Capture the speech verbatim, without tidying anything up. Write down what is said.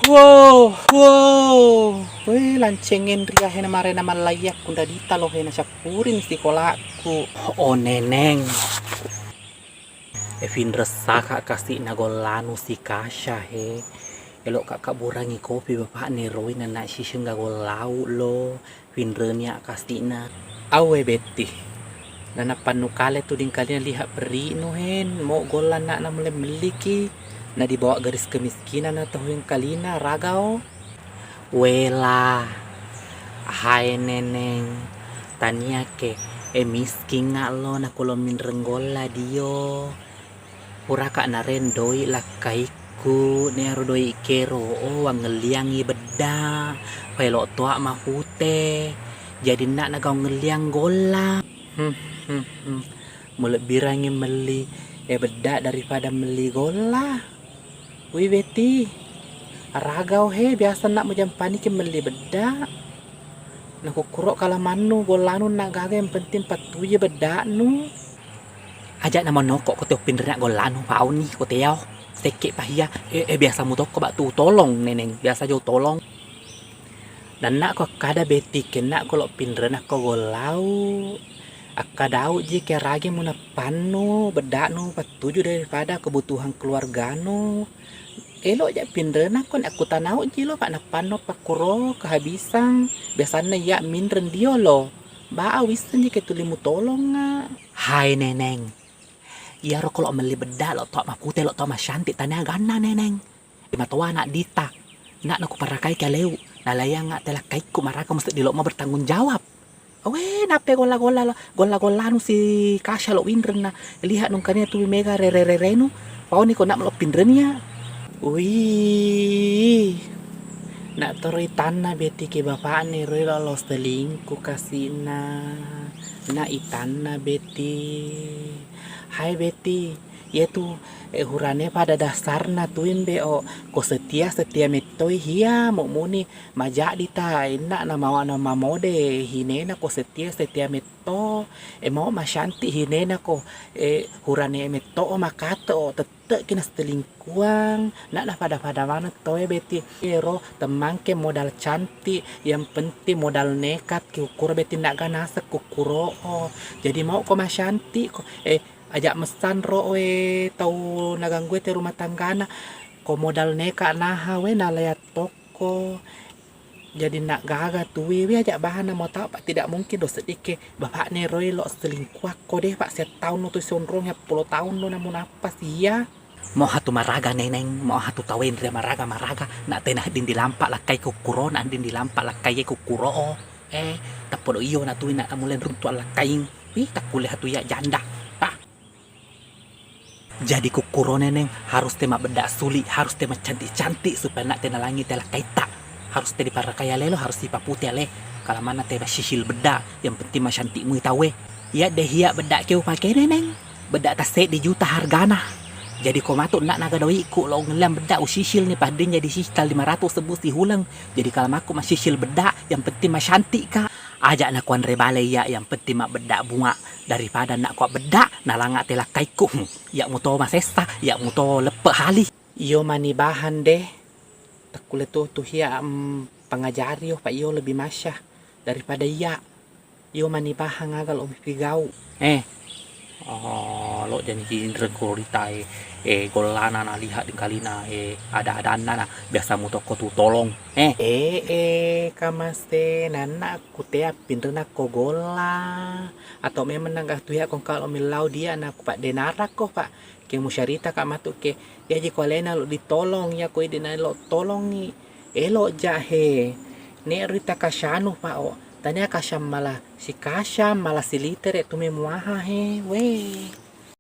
Wow, wow. Weh, lancengeng ria hena marena mallayya kunda dita lo hena cappuring sikolakku. Oh, Neneng. E, finressaka kasi'na gollanu si Kasya he. Elo'ka kabburangi kopi bapakne roi nana sisengga gollau lo. Finrenia kasi'na. Awe Betti. Nana pannu kale tu dingkalina liha peri'nu hen, mo golla anakna mele-, melliki. Na dibawa garis kemiskinan na tau hengkalina ragao. Wela. Hai Neneng. Tania ke, e miskinga lo nakulo minreng golla dio. Puraka nareng doi lakkaikku, nero doi kero, oh, wangelliangi bedda, paelo toa mapute, jadi nak nagau ngelliang golla. Hmm, hmm, hmm. Mulebbirangi melli, eh, bedda daripada melli golla. Wi Beti, aragao he, biasa nak mujampaniki melli bedda. Nakukkuro kalamannu, gollanu nak gaga, yang penting pattujui beddanu. Aja namanokko ko teo pinrena gollanu, pauni ko teo. Sekke pahia, eh, eh, biasa mutokko batu tolong Neneng, biasa jo tolong. Dan nak ko kada Beti, kenna ko lo pinrena ko gollau. Akkadau ji ke ragi munappannu, beddanu pattuju daripada kebutuhan keluarganu. Elo ja pinrena ko ne akkutanau ji lo, pak nappanno pakkuro kehabisan. Biasanna iya minreng dio lo. Baa wisseng ji ke tuli mutolonga. Hai Neneng. Iyaro ko lo melli bedda lo to mapute lo to masyanti tania ganna Neneng. Matoa anak dita. Nak naku parakai kaleu. Nalayanga telakkaikku maraka mesti di lo mau bertanggung jawab. Awe, nappe golla-golla lo, golla-gollanu si Kasya lo winrenna. Lihat nungkania tu mega rere-rerenu. Pauni ko nak lo pinrenia. Wih. Nak toro itanna Beti ke bapakne roi lo, lo selingkuh kasina. Nak itanna Beti. Hai Beti, iyatu, eh, hurane pada dasarna tu imbe o, ko setia, setia mettoi hia, mo muni majadi ta, inna namawa namamode hinena ko setia, setia metto, eh, mo masyanti hinena ko, eh, hurane metto o makate o, tette ki naselingkuang, nak napada-pada maneng toe Beti, ero temmangke modal cantik, yang penting modal nekat ki ukkuro Beti nak ganasek kukkuro o, jadi mau ko masyanti ko, eh, Aja messanro we tau naganggu te rumah tanggana. Ko modal neka naha we nalea tokko. Jadi nak gaga tuwi we aja bahanna mau tau, Pak, tidak mungkin do sedike bapakne roi lo selingkuh akko deh, Pak, sia taun no tu sionrong ya puluh taun no namu napas iya. Mau hatu maraga Neneng, mau hatu tawenre maraga maraga, nak tena dindi lampak lakkai kukkuro, nak dindi lampak lakkai kukkuro o. Eh, tappodo iyo na tuwi nak namulen runtu allakkaing. Wih, takkulle hatu iya janda. Tah. Jadi kukkuro Neneng harus te mabbedda suli, harus te macantik-cantik supaya nak te nalangi te lakkaitta. Harus te diparakai alelo, harus dipapute ale. Kalamanna te sisil bedda, yang penting macantik mui tauwe. Iya de hiya bedda ke upake Neneng. Bedda tasseddi juta hargana. Jadi ko matu nak naga doiku lo ngelliang bedda usisil ni padding jadi sisil lima ratus sebbu sihuleng. Jadi kalamakku masisil bedda, yang penting macantik ka. Aja nakuanre bale iya, yang penting mabbedda mua. Daripada nak kua bedda, nalanga te lakkaikku. Hmm, iya muto masessa, iya muto leppe hali. Iyo mani bahan deh. Takkulle tu, tu hiya, em, pangajari yo, Pak, iyo lebih masya daripada iya. Iyo mani bahan aga lo mipigau. Eh. Oh, lo jani jinreng ko rita e, eh, gollana nalihat dingkalina, eh, ada-adanna na biasa mutokko tu tolong. Eh. Eh, eh, kamase nanna kutea pinrena ko golla. Atau memang nangga tuya kongka lo millau dia na ku paddenara ko, Pak. Ke musyarita ka matu ke, yaji ko alena lo ditolong, ya ko idi na lo tolongi. Elo ja he. Ne rita kasyanu pa o. Tania kasyang mala si kasyang mala si litere tu me muaha he. Weh.